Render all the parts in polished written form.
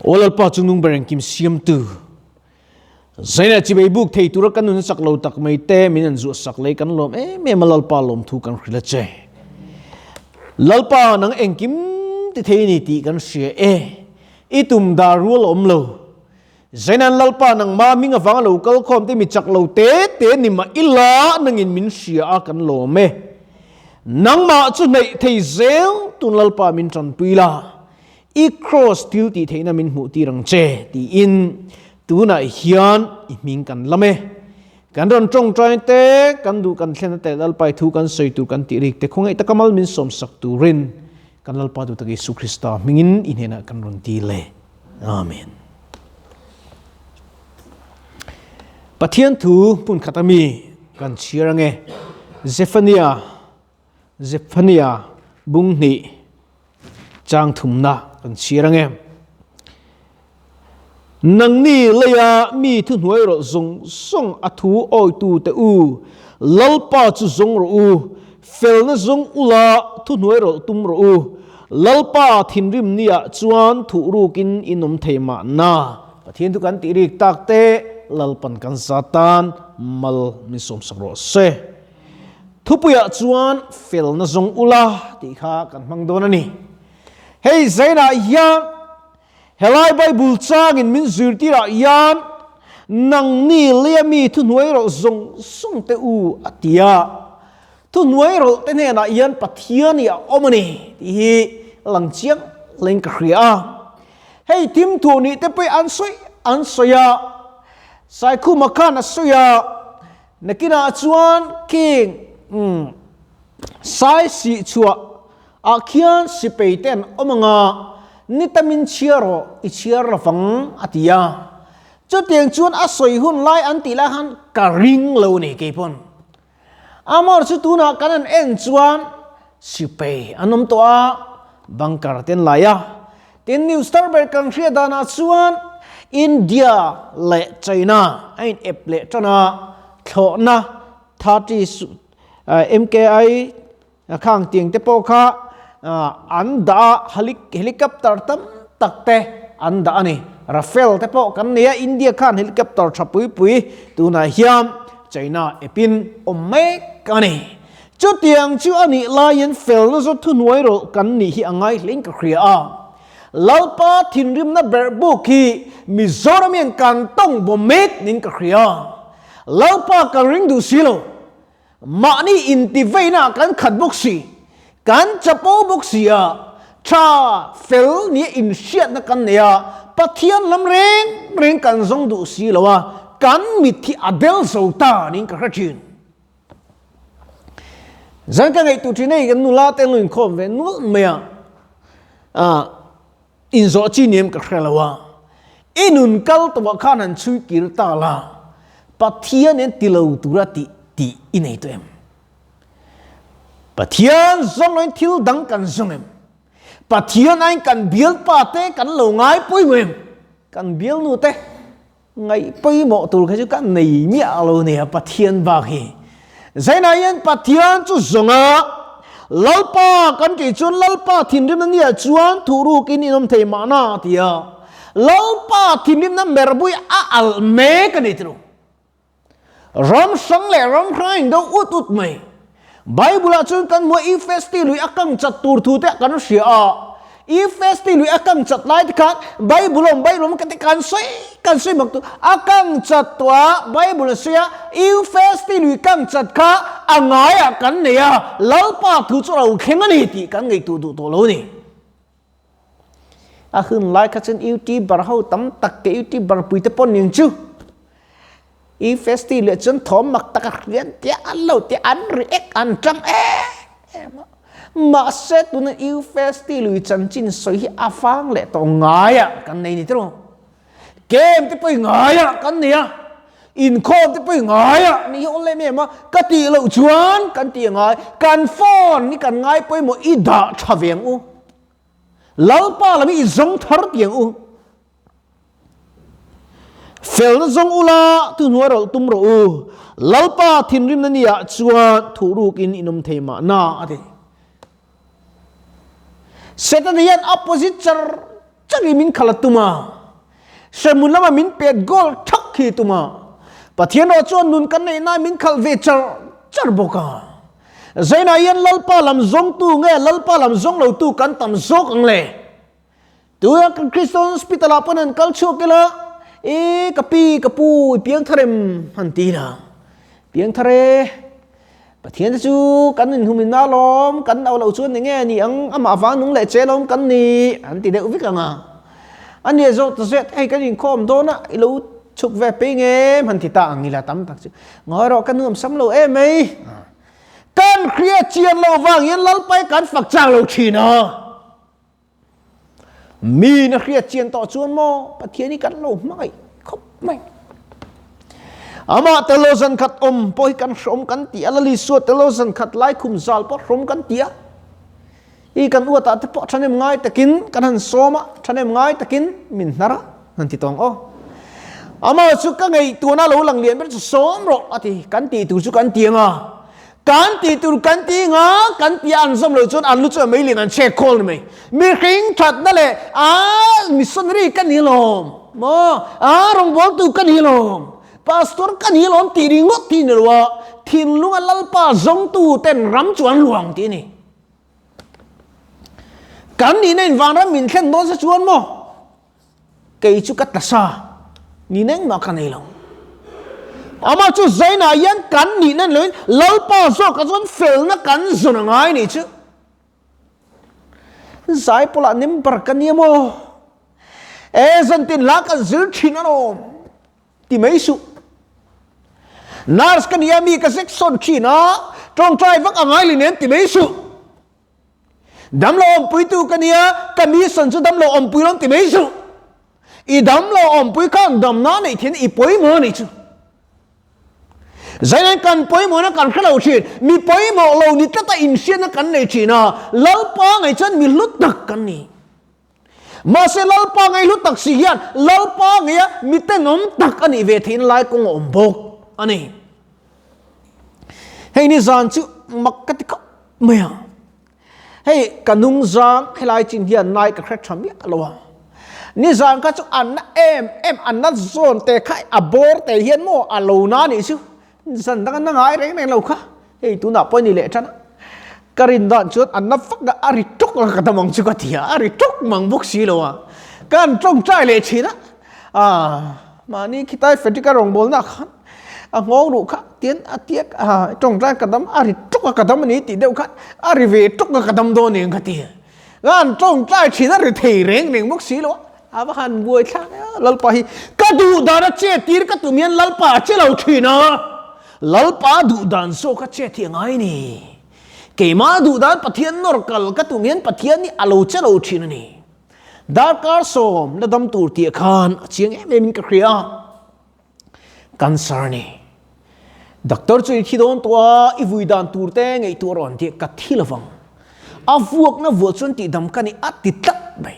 Aw Lalpa chungnung ber engkim siamtu, Zaina chibei buk thei tura kan nun sak lo tak mai te min an zuah sak lei kan lawm em em a Lalpa lawmthu kan hrilh a che. Lalpa nang engkim ti thei ni tih kan hria e, i tum dar rual a awm lo. Zainan Lalpa nangmah hming avanga lo kal khawm te mi chak lo te te ni mah ila nangin min hria a kan lawm e. Nangmah chu hnaih thei zel tun Lalpa min tanpui la, i kraws thil tih theihna min hmuh tir ang che tiin tunah hian i hming kan lam e. Kan rawn tawngtai te, kan duh kan thlen ate Lalpa i thu kan sawi tur kan tih rik te khawngaih taka mal min sawmsak turin kan Lalpa duhtak Isu Krista hmingin i hnenah kan rawn dil e. Amen. Pathian thu hmun khat ami kan chhiar ange. Zephania Zephania bung hnih chang thumna kan chhiar ange. Nangni leia mi thu hnuai rawh zawng zawng a thu awitu te u, Lalpa chu zawng rawh u, Felna zawng ula thu hnuai rawlh tum rawh u. Lalpa thinrim niah chuan thuh rukin in awm thei mahna. Pathian thu kan tih rik tak te Lalpan kan za tan mal min sawmsak rawh se. Thupuiah chuan felna zawng ula tih kha kan hmang dawn a ni. Hei zainah hian Helai Bible changin min zirtirah hian nangni leia mi thuhnuai rawlh zawng zawng te u a ti a. Thuhnuai rawlh te hnenah hian Pathian hi a awm a ni tih hi lang chiang hlein ka hria a. Hei thim thuah nih te pawh an sawi an sawi a, Saikhuma khan a sawi a, nakinah chuan king umm sai sih chhuah Ah khian sipei te an awm ang a, ni tamin chhiar rawh, i chhiar lovang a ti a. Chutiang chuan a sawi hun lai an tih lai khan ka ring lo ni keipawn. Amor chu tunah kan han en chuan sipei an awm tawh a, bunker te an lai a. Tin, news thar ber kan hriat danah chuan India leh China a in ep leh tan a, thlawhna 30 MKI Khang tiang te pawh kha an dah a, helicopter tam tak te an dah a ni. Rafale te pawh kan nei a, India khan helicopter tha pui pui tunah hian China epin awm mek a ni. Chutiang chu a nih laiin felna zawt thuhnuai rawlh kan nih hi a ngai hlein ka hria a. Lalpa thinrimna berh buk hi Mizoram hian kan tawng bawm mek niin ka hria. Lalpa kan ring duh si lo. Mahni intiveina kan khat bawk si, kan chapo bawk si a, tha fel nia inhriatna kan nei a, Pathian lam reng reng kan zawng duh si lo a, kan mit hi a del zo ta niin ka hre thin. Zan ka ngaihtuah thin hei kan nula te an lo inkhawm ve nual mai a, ah inzawh chi ni em ka hre lo a, i nun kal tawh khan han chhui kir ta la, Pathian in ti lo tura tih tih i nei tawh em? Pathian zawng loin thil dang kan zawng em? Pathian aiin kan bialpa te kan lo ngai pawimawh em? Kan bialnu te ngaih pawimawh tur kha chu kan nei miah lo nia Pathian bak hi. Zainah hian Pathian chu zawng a, Lalpa kan tih chuan Lalpa thinrimna nia chuan thuhrukin in awm thei mahna a ti a. Lalpa thinrimna merbui a alh mek a ni tiro. Ram hrang leh ram hrang in do ut ut mai. Bible ah chuan kan hmu a Efesti lui a kang chat tur thu te kan hria a. Efesti lui a kang chat lai te khan Bible awm Bible awm ka ti kan sawi kan sawi mak tu a kang chat tawh a Bible a sawi a Efesti lui kang chat kha a ngaiah kan nei a Lalpa thu chu a lo thleng a ni tih kan ngaihtuah duh tawh lo a ni. A hun lai kha chuan youtuber ho tam tak ke youtuber pui te pawh ning chu i festi leh chuan thawm mak tak a hriat te an lo te an react an tang em em a mahse tuna u festi lui chanchin sawi hi a vang leh tawh ngai ah kan nei ni tiraw Game te pawh i ngai a kan nei a, inkhawm te pawh i ngai a ni hi awlem em a, ka tih loh chuan kan tih a ngai, kan phone hi kan ngai pawimawh i dah tha ve ang u, Lalpa lam hi i zawng thar tih ang u, felna zawng ula thuhnuai rawlh tum rawh u, Lalpa thinrimna ni ah chuan thuhruk in in awm thei mahna a ti. Setana hian opposite char char in min khalh a tum a. Hremhmun lama min pet goal thak hi tuma Pathian erawh chuan nun kan neih nan min khalh ve char char bawk a. Zainah hian Lalpa lam zawngtu nge Lalpa lam zawng lotu kan tam zawk ang le? Tuna kan Kristian Hospital ah pawn han kal chhuak ila, E ka pi, ka pu, i piang thar em? han ti ila. Piang thar e, Pathian te chu kan inhum in alawm, kan au loh chuan enge ni ang, amah vang nung leh che alawm kan ni, an ti deuh vek ang a. A nia zawk ta zet, hei kan inkhawm dawn a, i lo chhuk ve pei ngem han ti ta ang ila tam tak chu. Ngawi rawh, ka nuam sam lo em mai. Kan hriat chian loh vang hian Lalpai kan fak chak lo thin a. Mi na hriat chian tawh chuan maw Pathian hi kan lo hmangaih khawp mai. Amah telo zan khat awm pawh hi kan hrawm kan ti a, Lal Isua telo zan khat lai khum zal pawh hrawm kan ti a. I kan uatah te pawh thahnem ngai takin kan han sawm a, thahnem ngai takin min hnar a, han ti tawng aw. Amah chu ka ngaihtuahna lo lang lian ber chu sawm rawh a ti, kan tih tur chu kan ti ang a. Kan tih tur kan ti nga, kan ti a an zawm lo chuan an lu chu a meiling an chhek khawl ni mai. Mihring thatna leh a missionary ka ni lawm maw, a rawngbawltu ka ni lawm, pastor ka ni lawm tih ringawt hi ni lo a, thinlunga Lalpa zawngtu ten ram chu an luang tih a ni. Kan nihna in vanram min thlen dawn se chuan maw? Kei chu ka tasa ni neng mah ka nei lo. Amah chu zainah hian kan nihna ni loin Lalpa zawkah chuan felna kan zawn a ngai nih chu. Zai pawlah member ka nia maw? E zantin hla kan zir thin alawm ti mai suh. Nurse ka nia mi ka section thin a, tawngtai vak a ngai li nen ti mai suh. Damlo awmpuitu ka nia, ka mission chu damlo awmpui rawn ti mai suh. I damlo awmpui khan damna neih thin i pawimawh anih chu. Zainen kan pawimawhna kan hre lo thin, mi pawimawh lo ni tlata inhriatna kan nei thin a, Lalpa ngei chuan mi hlu tak kan ni. Mahse Lalpa ngei hlu tak si hian Lalpa ngeia mi tenawm tak a nih ve theihna lai kawng a awm bawk a ni. Hei ni zan chu mak ka ti khawp mai a. Hei ka nung zang helai chin hian nai ka hre tha miah lo a. Nizan kha chu an na em em an na zawn te kha a bawr te hian maw a lo na nih chu. Zan dang an na ngai reng reng lo kha. Hei tunah pawh ni leh tan a. Ka rin dan chuan an na fak a a ri ṭawk ang ka dam ang chu ka ti a, a ri ṭawk mang bawk si lo a. Ka han ṭawngṭai leh ṭhin a. Aaa mahni khitai Frederick-a rawngbawlna khan a nghawng ruh kha tian a tiak a ṭawngṭai ka dam a ri ṭawk a ka dam a ni tih deuh khan a ri ve ṭawk a ka dam dawn eng ka ti a. Ka han ṭawngṭai ṭhin a ri thei reng reng bawk si lo a. A va han buai thlak e Lalpa hi ka duh dan a che tir ka tum hian Lalpa a che lo thin a, Lalpa duh dan zawk a che thih a ngai ni. Keimah duh dan Pathian nawr kal ka tum hian Pathian hi a lo che lo thin a ni. Darkar sawm la dam tur tih khan a chiang em em in ka hria a. Cancer ni. Doctor chu i thi dawn tawh a, i vui dan tur te ngaihtuah rawh an ti a, ka thi lovang. A vuakna vuah chuan tihdam ka ni a ti tlat mai.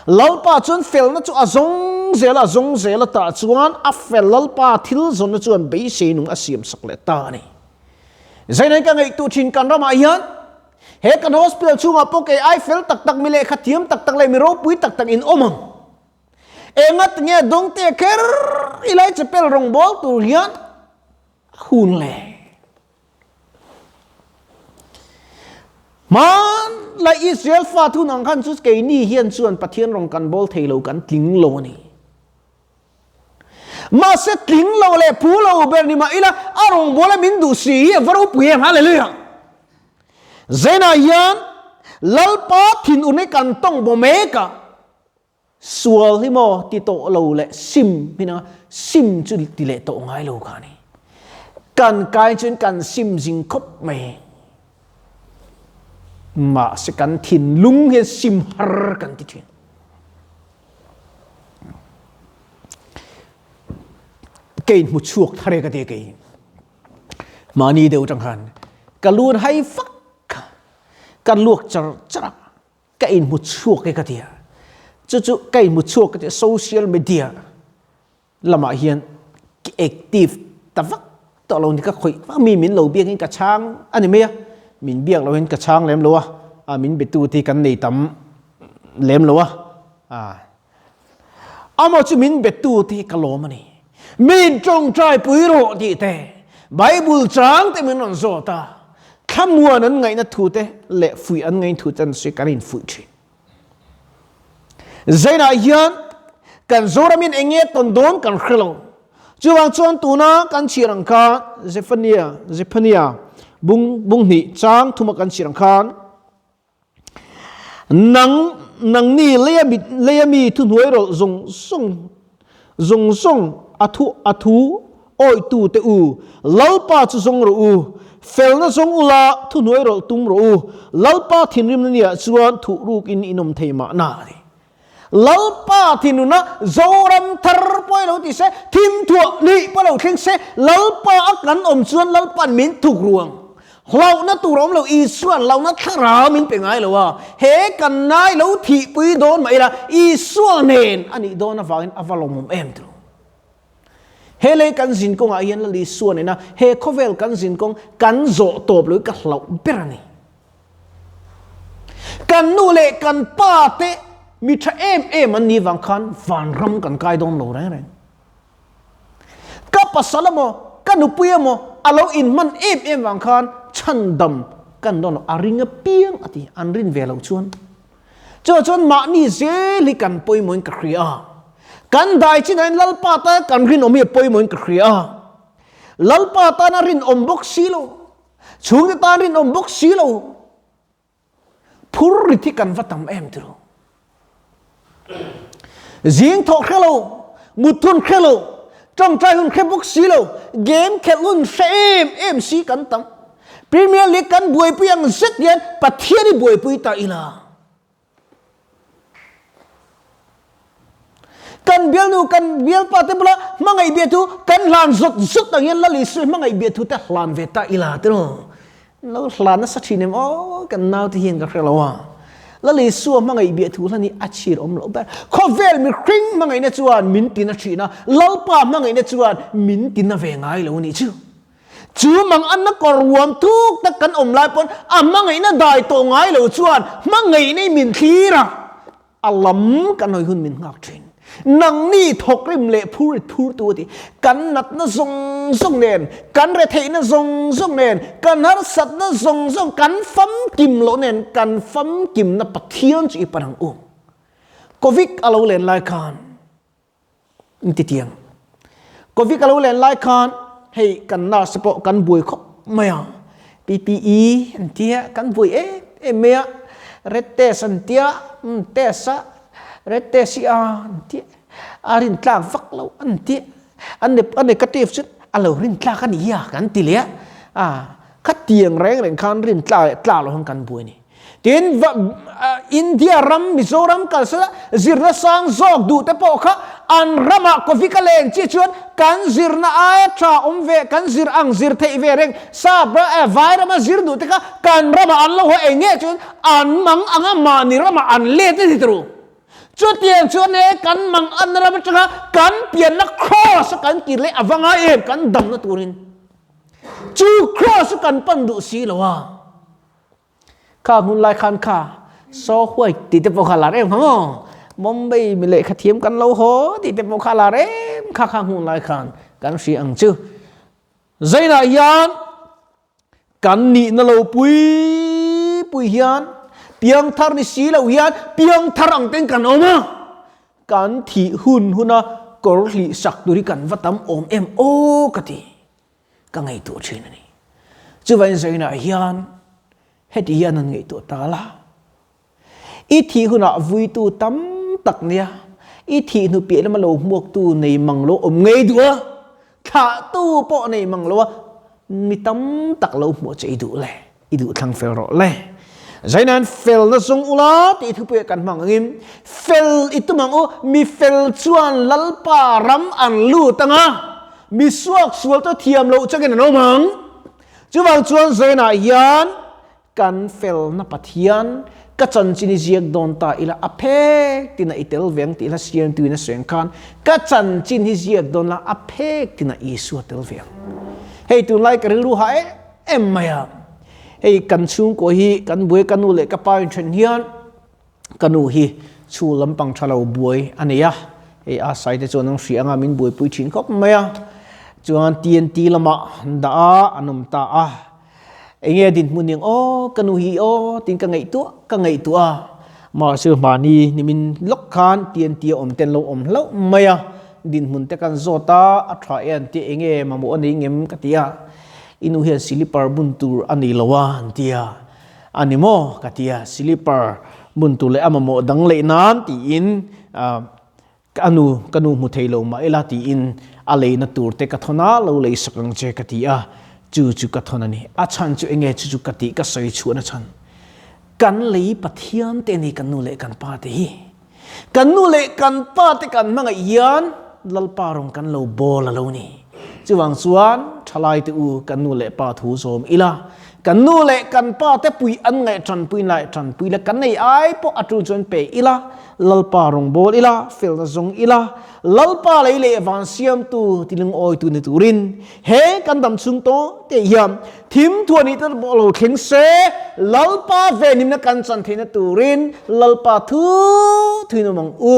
Lalpa chuan felna chu a zawng zel a, a zawng zel a tah chuan a fel Lalpa thil zawnna chuan beisei nung a siam sak leh ta a ni. Zainain ka ngaihtuah thin kan ramah hian he kan hospital chhungah pawh kei ai fel tak tak mi lehkha thiam tak tak leh mi ropui tak tak in awm ang. Engat nge dawngte kher ilai chapel rawngbâwl tur hian a hun le. Hmanlai Israel fa thun ang khan chu keini hian chuan Pathian rawng kan bawl thei lo, kan tling lo a ni. Mahse tling lo leh phu lo ber ni mah ila a rawngbawla min duh si hi a va ropui em, Hallelujah! Zainah hian Lalpa thinurna hi kan tawng baw mek a. Sual hi maw ti tawh lo leh sim hi nang a, sim chu ti leh tawh ngai lo kha a ni. Kan kai chuan kan sim zing khawp mai. Mahse kan thinlung hian sim har kan ti thin. Kei hmu chhuak thar e ka ti kei. Mahni deuh atang khan ka lu an hai fak kha, ka luak char char a. Ka inhmu chhuak e ka ti a, chu chu ka inhmu chhuak ka ti a, social media lamah hian ka active ta vak tawh lo ni, ka khawih vak mi min lo biak in ka chhang a ni mai a, min biak loh in ka chhang lem lo a, a min be tu te hi kan nei tam lem lo a, a. Amaw chu min betu te hi ka lawm a ni. Min tawngtai pui rawh tih te, Bible chang te min rawn zawt a, thlamuan an ngaihna thu te leh fuih an ngaihna thu te an sawi kan infuih thin. Zainah hian kan Zoramin eng nge tawn dawn kan hre lo. Chuvang chuan tuna kan chhiar ang khan Zephania, Zephania bung bung hnih chang thuma kan chhiar ang khan nang nangni leia mi leia mi thuhnuai rawlh zawng zawng zawng zawng a thu a thu awitu te u Lalpa chu zawng rawh u felna zawng ula thuhnuai rawlh tum rawh u Lalpa thinrimna niah chuan thuh rukin in awm thei mahna a ni. Lalpa thinuna Zoram thar pawh lo ti se, thim thuah hnih pawh lo thleng se, Lalpa a kan awm chuan Lalpa'n min thuk ruang. Hlauhna tur a awm lo, Isua'n hlauhna thlarau min pe ngai lo a, he kan nai lo thihpui dawn mah ila Isua nen a nih dawn avangin a va lawmawm em tilo. He lei kan zin kawngah hian Lal Isua nena he khawvel kan zin kawng kan zawh tawp lo hi ka hlauh ber a ni. Kan nu leh kan pa te mi tha em em an nih vang khan vanram kan kai dawn lo reng reng. Ka pasal emaw, ka nupui emaw a lo inhman em em vang khan chhandam kan dawn lo, a ring apiang a ti, an rin ve loh chuan. Chuvang chuan mahni zel hi kan pawimawhin ka hria a. Kan dai chinah hian Lalpa tan kan rinawm hi a pawimawhin ka hria a. Lalpa tana rinawm bawk si lo. Chhungte tan rinawm bawk si lo. Phur rit hi kan va tam em tiro. Zing thawh hre lo, mut hun hre lo, tawngtai hun hre bawk si lo, game khelh hun hre em em si kan tam. Premier League kan buaipui ang zet hian Pathian i buaipui ta ila. Kan bialnu, kan bialpa te bula hmangaih bia thu kan hlan zawt zawt ang hian Lal Isua hmangaih bia thu te hlan ve ta ila tiraw? Lo hlan nasa thin em aw kan naute hian ka hre lo a. Lal Isua hmangaih bia thu hlan hi a chhir awm loh ber. Khawvel mihring hmangaihna chuan min tina thin a, Lalpa hmangaihna chuan min tina ve ngai lo a nih chu. Chu mang anna kawr ruam tuk tak kan awm lai pawn a hmangaihna dai tawh ngai lo chuan hmangaihna i min thlir a, a lam kan hawi hun min nghak thin. Nangni thawkrim leh phur it phur tu a ti. Kan natna zawng zawng nen, kan retheihna zawng zawng nen, kan harsatna zawng zawng, kan famkim loh nen, kan famkimna Pathian chu i pan ang u. Covid a lo len lai khan In ti tiang. Covid a lo len lai khan hei kan nurse te pawh kan buai khawp mai a. PPE an tia kan buai em em mai a. Red test an tia um test a red test hi a an tia a rin tlak vak lo an tia a negative chu a lo rin tlak a ni a kan ti leh a. A khatiang reng reng khan rin tlak leh tlak loh hian kan buai a ni. Tin, India ram, Mizoram kal sela zirna sang zawk duh te pawh kha an ramah Covid a len chiah chuan kan zirna aia tha awm ve, kan zir ang zir theih ve reng sap vai rama zir duh te kha kan ramah an lo haw eng nge chuan an mang anga mahni ramah an let a ni tawh. Chutiang chuan he kan mang an ram atanga kan pianna cross a kan kir leh a va ngai em kan damna turin chu cross chu kan pan duh si lo a. Kha hmun lai khan kha saw huai tih te pawh kha lar em kha maw? Bombay mi lehkha thiam kan lo haw tih te pawh kha lar em kha kha hmun lai khan kan hria ang chu. Zainah hian kan nihna lo pui pui hian piangthar ni si lo hian piangthar ang ten kan awm a, kan thih hun huna kawr hlih sak tur hi kan va tam awm em aw ka ti. Ka ngaihtuah thin a ni. Chuvain Zainah hian heti hian an ngaihtuah ta la, I thih hunah vuitu tam tak nia, i thih hnu piah lama lo hmuaktu nei mang lo awm ngei duh a, thlahtu pawh nei mang lo a, mi tam tak lo hmuh che i duh le, i duh thlang fel rawh le. Zaina'n felna zawng ula tih thupuiah kan hmang angin, fel i tum ang u, mi fel chuan Lalpa ram an lut ang a, Mi suak sual te thiam loh changin an awm ang. Chuvang chuan Zainah hian kan felna Pathian ka chanchin i ziak dawn ta ila a phek tina i tel ve ang tih hla siamtuin a sawi ang khan ka chanchin hi ziak dawn la a phek tina Isua tel ve ang. Hei tunlai ka rilru hah em em mai a. Hei kan chhungkua hi kan buai ka nu leh ka pa in then hian ka nu hi chhu lampang tha lo buai a nei a. Hei a sai te chuan an hria anga min buaipui thin khawp mai a. Chuan TNT lamah an dah a, an awm ta a. Enge dinhmun eng aw ka nu hi aw tiin ka ngaihtuah ka ngaihtuah a. Mahse mahni nimin lawk khan TNT a awm te an lo awm hlauh mai a. Dinhmun te kan zawt a, a tha e an tia enge mamawh a nei ngem ka ti a. I nu hian silipar bun tur a nei lo a an ti a. A ni maw? ka ti a, silipar bun tur leh a mamawh dang leh nan tiin ka nu ka nu hmu thei lo mah ila tiin a leina tur te ka thawn a, lo lei sak ang che ka ti a, chu chu ka thawn a ni. A chhan chu enge chu chu ka tih ka sawi chhuahna chhan? Kan lei Pathian te a ni kan nu leh kan pa te hi. Kan nu leh kan pa te kan hmangaih hian Lalpa rawn kan lo bawl a lo ni. Chuvang chuan thalai te u kan nu leh pa thu zawm ila, kan nu leh kan pa te pui an ngaih tanpui lai tanpui la kan nei ai pawh a tul chuan pe ila, Lalpa rawn bawl ila, felna zawng ila, Lalpa lei leh van siamtu tilungawitu ni turin he kan dam chhung tawh te hian Thim thuah nih te pawh lo thleng se, Lalpa venhimna kan chan theihna turin Lalpa thu thuin awm ang u.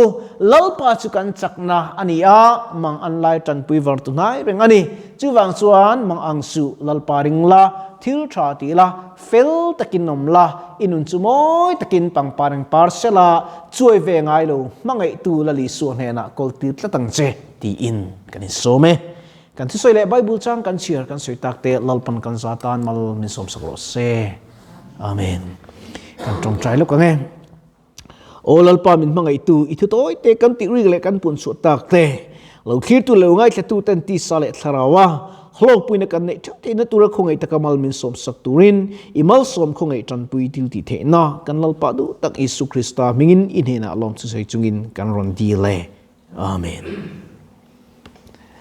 Lalpa chu kan chakna a ni a, mang an lai tanpui var tu hnai reng a ni. Chuvang chuan mang ang suh, Lalpa ring la, thil tha ti la, fel takin awm la, i nun chu mawi takin pangpar eng par se la, chuai ve ngai lo, hmangaihtu Lalisua hnenah kawl tir tlat ang che, tiin kan insawm e. Kan thusawi leh Bible chang kan chhiar kan sawi tak te Lalpan kan za tan mal min sawmsak rawh se. Amen. Kan tawngtai lawk ang e. Aw Lalpa min hmangaihtu i thu tawi te kan tih rik leh kan pun chhuah tak te lo thlirtu leh ngaithlatu ten tisa leh thlaraua hlawkpuina kan neih theuh theihna tura khawngaih taka mal min sawmsak turin i malsawm khawngaih tanpui thil tih theihna kan Lalpa duh tak Isu Krista hmingin i hnenah lawm thusawi chungin kan rawn dil e. Amen.